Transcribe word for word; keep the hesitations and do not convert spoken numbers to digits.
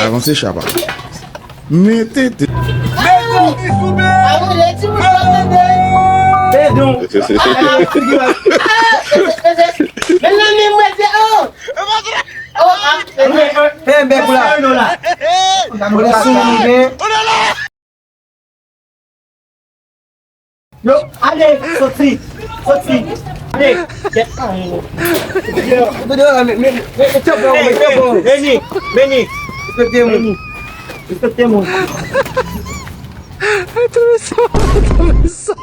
Avanse chapa. Mete te. Bedon. Men nan men mwen se o. O a. Fè bèk ou la. Ou la sou moun gen. Yo, ale, soti, soti. Ale, kèt. Vini, vini. Respekte moun. Respekte moun. Tout sa, tout sa.